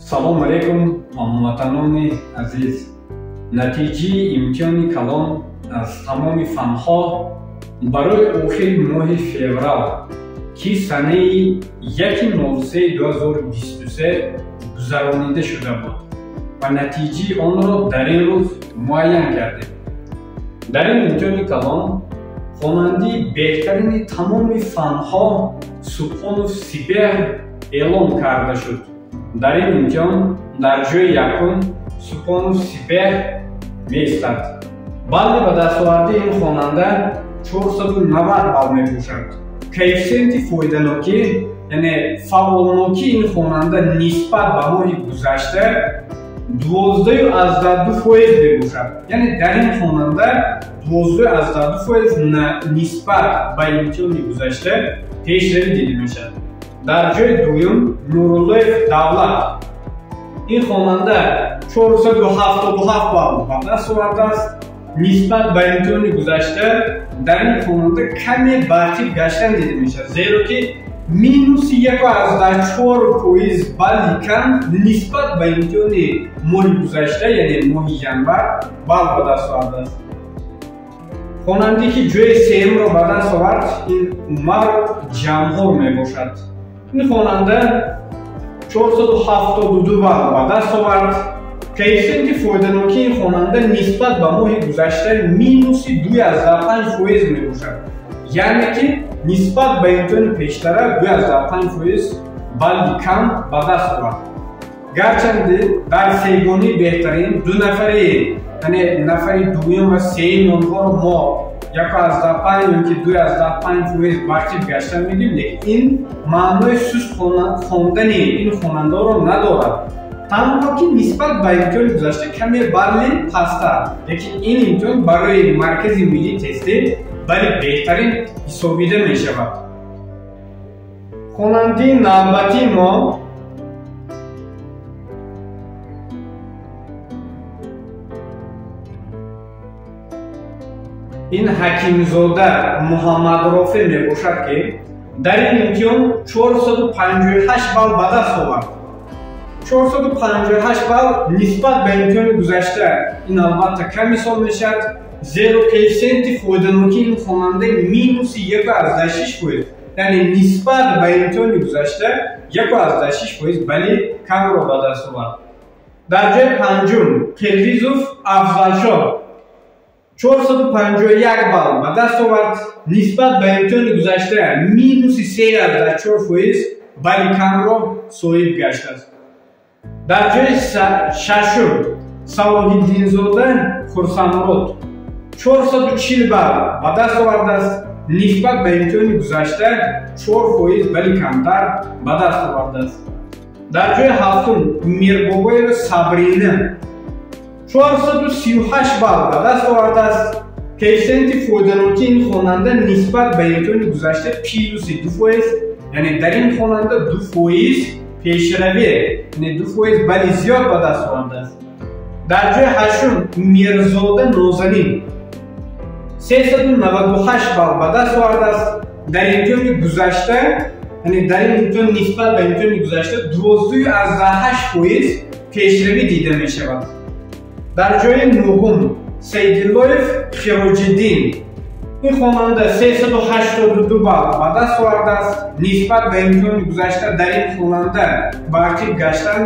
Салом алейкум, ҳамватанони азиз. Натиҷаи имтиҳони калон аз тамоми фанҳо барои охири моҳи феврал, ки санаи 1.03.2023 гузаронида шуда буд ва натиҷаи онро дар ин рӯз муайян кардем. Дар ин имтиҳони калон хонандаи беҳтарини тамоми фанҳо Субҳонов Сипеҳр эълон карда шуд. Дар ин имтиҳон дар ҷои якум Субҳонов Сипеҳр меистад. Балли ба дастовардии ин хонанда 490 балл мебошад. Коэффисиенти фоиданокӣ, яъне фаъолнокии ин хонанда нисбат ба моҳи гузашта 12,2% мебошад. Яъне дар ин хонанда 12,2% нисбат ба имтиҳони гузашта пешравӣ дида мешавад. Дар ҷои дуюм Нуруллоев Давлат. Ин хонанда 477 балл ба даст овардааст. Нисбат ба имтиҳони гузашта дар ин хонанда каме бартиб гаштан дида мешавад, зеро ки минуси 1,4% балли кам нисбат ба имтиҳони моҳи гузашта, яъне моҳи январ, балл ба даст овардааст. Хонанде ки ҷои сеюмро ба даст овард, ин Умар Ҷамҳур мебошад. Ин хонанда 472 балл ба даст овард. Коэффисиенти фоиданокии ин хонанда нисбат ба моҳи гузашта минуси 2,5% мебошад. Яъне ки нисбат ба имтиҳони пештара 2,5% балли кам ба даст овард. Гарчанде дар сегонии беҳтарин ду нафари, яъне нафари дуюм ва сеюми онҳоро мо 1,5 ё ки 2,5% бартиб гаштан мегӯем, лекин ин маънои суст хондани ин хонандаро надорад. Танҳо ки нисбат ба имтиҳони гузашта каме балли пасттар, лекин ин имтиҳон барои Маркази миллии тестӣ балли беҳтарин ҳисобида мешавад. Хонандаи навбатии мо ин Ҳакимзода Муҳаммадрофе мебошад, ки дар ин имтиҳон 458 балл ба даст овард. 458 балл нисбат ба имтиҳони гузашта ин албатта кам ҳисоб мешавад, зеро коэффисиенти фоиданокии ин хонанда минуси 1,6%, яъне нисбат ба имтиҳони гузашта 1,6% балли камро ба даст овард. Дар ҷои панҷум Қирғизов Афзалшоҳ 451 балл ба даст овард. Нисбат ба имтиҳони гузашта минуси 3,4% балли камро соҳиб гаштааст. Дар ҷои шашум Салоҳиддинзода Хурсандмурод 440 балл ба даст овардааст. Нисбат ба имтиҳони гузашта 4% балли камтар ба даст овардааст. Дар ҷои ҳафтум Мирбобоева Сабрина 438 балл ба даст овардааст. Коэффисиенти фоиданокии ин хонанда нисбат ба имтиҳони гузашта плюси 2%, яъне дар ин хонанда 2% пешравӣ, яъне 2% балли зиёд ба даст овардааст. Дар ҷои ҳаштум Мирзода Нозанин 398 балл ба даст овардааст. Дар имтиҳони гузашта, яъне дар ин имтиҳон нисбат ба имтиҳони гузашта 12,8% пешравӣ дида мешавад. Дар ҷои нуҳум Сайдиллоев Хироҷиддин. Ин хонанда 382 балл ба даст овардааст. Нисбат ба имтиҳони гузашта дар ин хонанда бартиб гаштан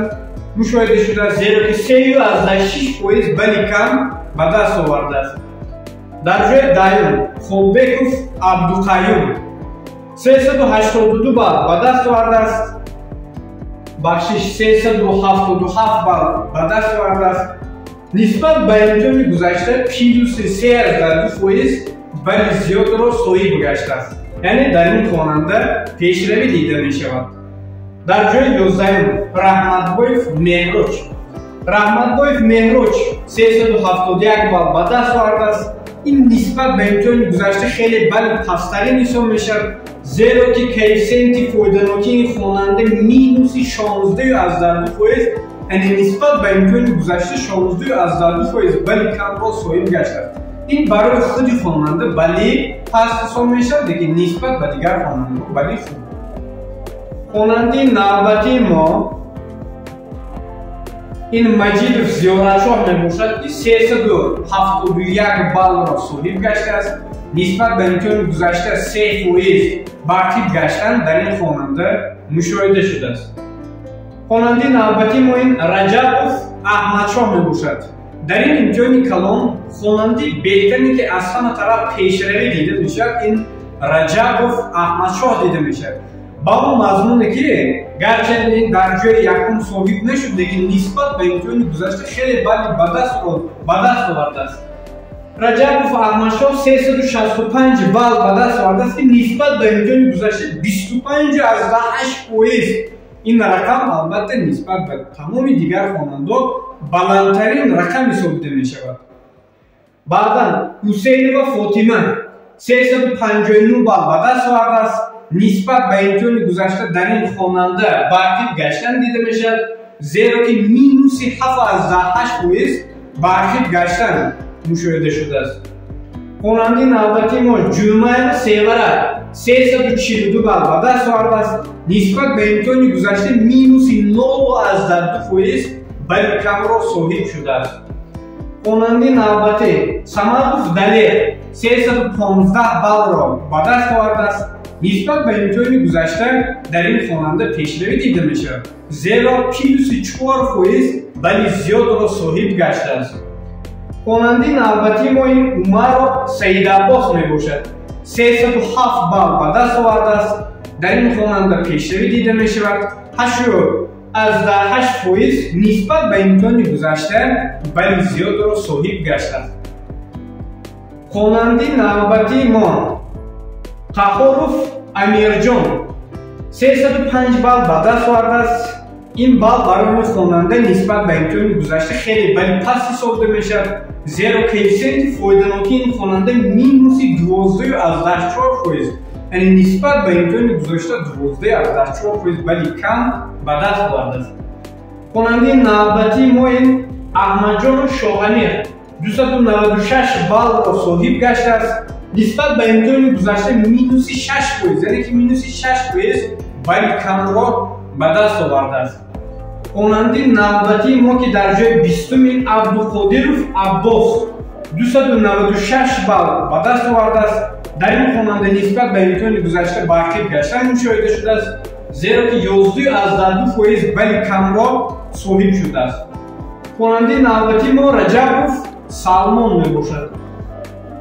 мушоҳида шудааст, зеро ки 3,6% балли кам ба даст овардааст. Дар ҷои даҳум Холбеков Абдуқаюм 382 балл ба даст овардааст. Бахшиш, 377 балл ба даст овардааст. Нисбат ба имтиҳони гузашта плюси 3,2% балли зиёдро соҳиб гаштааст. Яъне дар ин хонанда пешравӣ дида мешавад. Дар ҷои 11 Раҳматбоев Меҳроҷ. Раҳматбоев Меҳроҷ 371 балл ба даст овардааст. Ин нисбат ба имтиҳони гузашта хеле балли пасттарин ҳисоб мешавад, зеро ки коэффисиенти фоиданокии ин хонанда минуси 16,2%, яъне нисбат ба имтиҳони гузашта 16,2% балли камро соҳиб гаштааст. Ин барои худи хонанда балли паст ҳисоб мешавад, лекин нисбат ба дигар хонандагон балли хуб. Хонандаи навбатии мо Ин Маҷидов Зиёратшоҳ мебошад, ки 371 баллро соҳиб гаштааст. Нисбат ба имтиҳони гузашта 3% ба ақиб гаштан дар ин хонанда мушоҳида шудааст. Хонандаи навбатии мо ин Раҷабов Аҳмадшоҳ мебошад. Дар ин имтиҳони калон хонандаи беҳтаре, ки аз ҳама тараф пешравӣ дида мешавад, ин Раҷабов Аҳмадшоҳ дида мешавад. Ба он мазмуне ки гарчанде ин дар ҷои якум соҳиб нашуд, лекин нисбат ба имтиҳони гузашта хеле балли ба даст овардааст. Раҷабов Аҳмадшоҳ 365 балл ба даст овардааст, ки нисбат ба имтиҳони гузашта 25,8%. Ин рақам албатта нисбат ба тамоми дигар хонандо баландтарин рақам ҳисобида мешавад. Баъдан Ҳусейнова Фотима 359 балл ба даст овардааст. Нисбат ба имтиҳони гузашта дар ин хонанда ба ақиб гаштан дида мешавад, зеро ки минуси 7,8% ба ақиб гаштан мушоҳида шудааст. Хонандаи навбатии мо Ҷумаева Севара 342 балл ба даст овардааст. Нисбат ба имтиҳони гузашта минуси 0,2% балли камро соҳиб шудааст. Хонандаи навбатӣ Самадов Далер 315 баллро ба даст овардааст. Нисбат ба имтиҳони гузашта дар ин хонанда пешравӣ дида мешавад, зеро плюси 4% балли зиёдро соҳиб гаштааст. Хонандаи навбатии мо ин Умаров Саидаббос мебошад. 307 балл ба даст овардааст. Дар ин хонанда пешравӣ дида мешавад. 8,8% нисбат ба имтиҳони гузашта балли зиёдро соҳиб гаштааст. Хонандаи навбатии мо Қаҳоров Амирҷон 305 балл ба даст овардааст. Ин балл барои хонанда нисбат ба имтиҳони гузашта хеле балли паст ҳисобида мешавад, зеро коэффисиенти фоиданокии ин хонанда минуси 12,4%, яъне нисбат ба имтиҳони гузашта 12,4% балли кам ба даст овардааст. Хонандаи навбатии мо ин Аҳмадҷону Шоҳамир 296 баллро соҳиб гаштааст. Нисбат ба имтиҳони гузашта минуси 6%, яъне ки минуси 6% балли камро ба даст овардааст. Хонандаи навбатии мо, ки дар ҷои 20-ум ин Абдуқодиров Аббос 296 балл ба даст овардааст. Дар ин хонанда нисбат ба имтиҳони гузашта ба ақиб гаштан мушоҳида шудааст, зеро ки 11,2% балли камро соҳиб шудааст. Хонандаи навбатии мо Раҷабов Салмон мебошад.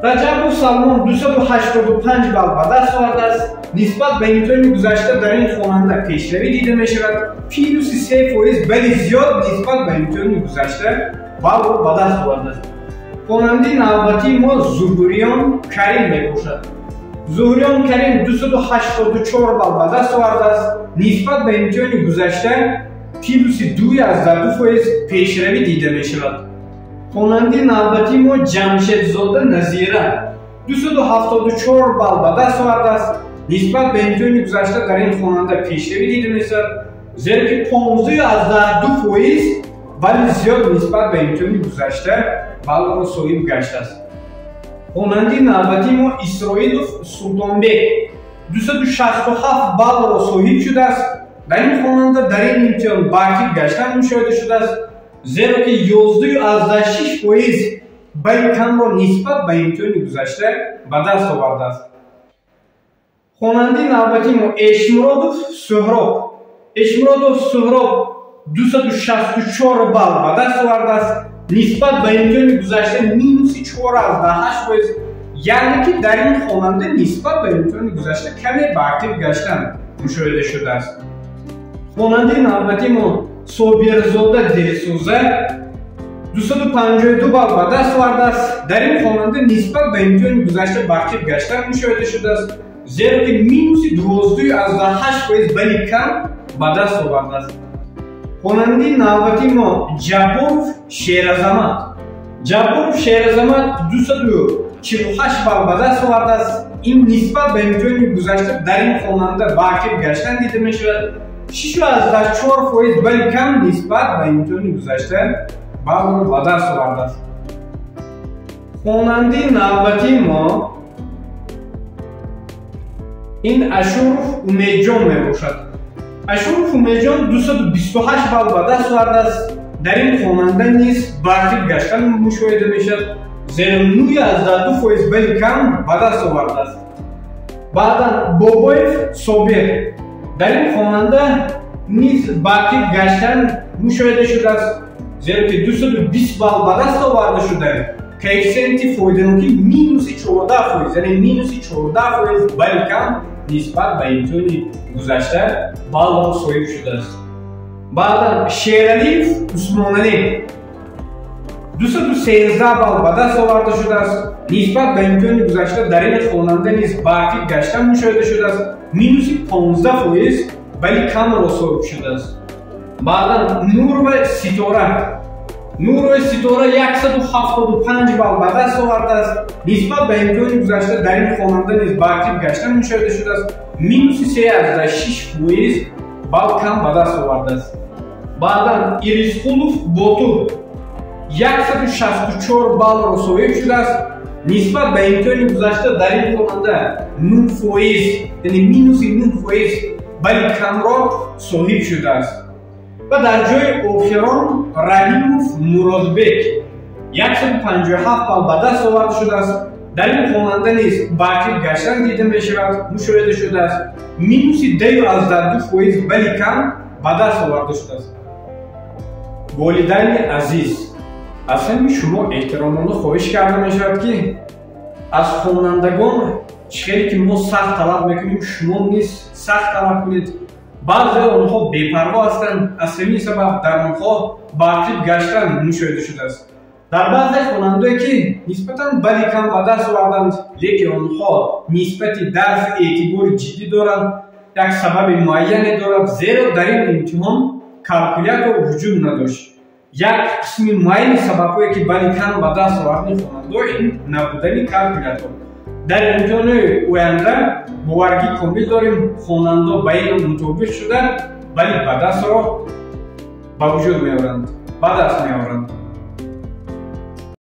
Раҷабов Салмон 285 балл ба даст овардааст. Нисбат ба имтиҳони гузашта дар ин хонанда пешравӣ дида мешавад. Плюси 3% балли зиёд нисбат ба имтиҳони гузашта баллро ба даст овардааст. Хонандаи навбатии мо Зуҳуриён Карим мебошад. Зуҳуриён Карим 284 балл ба даст овардааст. Нисбат ба имтиҳони гузашта плюси 2,2% пешравӣ дида мешавад. Хонандаи навбатии мо Ҷамшедзода Назира 274 балл ба даст овардааст. Нисбат ба имтиҳони гузашта дар ин хонанда пешравӣ дида мешавад, зеро ки 15,2% балли зиёд нисбат ба имтиҳони гузашта баллро соҳиб гаштааст. Хонандаи навбатии мо Исроилов Султонбек 267 баллро соҳиб шудааст. Дар ин хонанда дар ин имтиҳон ба ақиб гаштан мушоҳида шудааст, зеро ки 11,6% балли камро нисбат ба имтиҳони гузашта ба даст овардааст. Хонандаи навбатии мо Эшмуродов Суҳроб. Эшмуродов Суҳроб 264 балл ба даст овардааст. Нисбат ба имтиҳони гузашта минуси 4,8%, яъне ки дар ин хонанда нисбат ба имтиҳони гузашта каме ба ақиб гаштан мушоҳида шудааст. Хонандаи навбатии мо Собирзода Дилсӯза 252 балл ба даст овардааст. Дар ин хонанда нисбат ба имтиҳони гузашта ба ақиб гаштан мушоҳида шудааст, зеро ки минуси 12,8% балли кам ба даст овардааст. Хонандаи навбатии мо Ҷабборов Шеразамат. Ҷабборов Шеразамат 248 балл ба даст овардааст. Ин нисбат ба имтиҳони гузашта дар ин хонанда ба ақиб гаштан дида мешавад. 6,4% балли кам нисбат ба имтиҳони гузашта баллро ба даст овардааст. Хонандаи навбатии мо ин Ашуров Умедҷон мебошад. Ашуров Умедҷон 228 балл ба даст овардааст. Дар ин хонанда низ барқиб гаштан мушоҳида мешавад, зеро 9,2% балли кам ба даст овардааст. Баъдан Бобоев Собир. Дар ин хонанда низ барқиб гаштан мушоҳида шудааст, зеро ки 220 балл ба даст оварда шуда, коэффисиенти фоиданокӣ минуси 14%, яъне минуси 14% балли кам нисбат ба имтиҳони гузашта баллро соҳиб шудааст. Баъдан Шералиев Усмоналӣ 213 балл ба даст оварда шудааст. Нисбат ба имтиҳони гузашта дар ин хонанда низ барқиб гаштан мушоҳида шудааст, минуси 15% балли камро соҳиб шудааст. Баъдан Нурова Ситора. Нурова Ситора 175 балл ба даст овардааст. Нисбат ба имтиҳони гузашта дар ин хонанда низ барқиб гаштан мушоҳида шудааст, минуси 3,6% балл кам ба даст овардааст. Баъдан Ирисқулов Ботур 164 баллро соҳиб шудааст. Нисбат ба имтиҳони гузашта дар ин хонанда 9%, яъне минуси 9% балли камро соҳиб шудааст. Ва дар ҷои охирон Раҳимов Муродбек 157 балл ба даст оварда шудааст. Дар ин хонанда низ барқиб гаштан дида мешавад, мушоҳида шудааст, минуси 10,2% балли кам ба даст оварда шудааст. Волидайни азиз, аз ҳамин шумо эҳтиромона хоҳиш карда мешавад, ки аз хонандагон чӣ хеле ки мо сахт талаб мекунем, шумо низ сахт талаб кунед. Баъзе онҳо бепарво ҳастанд, аз ҳамин сабаб дар онҳо барқиб гаштан мушоҳида шудааст. Дар баъзе хонандое ки нисбатан балли кам ба даст оварданд, лекин онҳо нисбати дарс эътибори ҷиддӣ доранд, як сабаби муайяне дорад, зеро дар ин имтиҳон калкулятор вуҷуд надошт. Як қисми муайяни сабабҳое ки балли кам ба даст овардани хонандо ин набудани калкулятор. Дар имтиҳони оянда боваргӣ комил дорем, хонандо ба ин мутобиқ шуда, балли ба дастро ба вуҷуд меоранд, ба даст меоранд.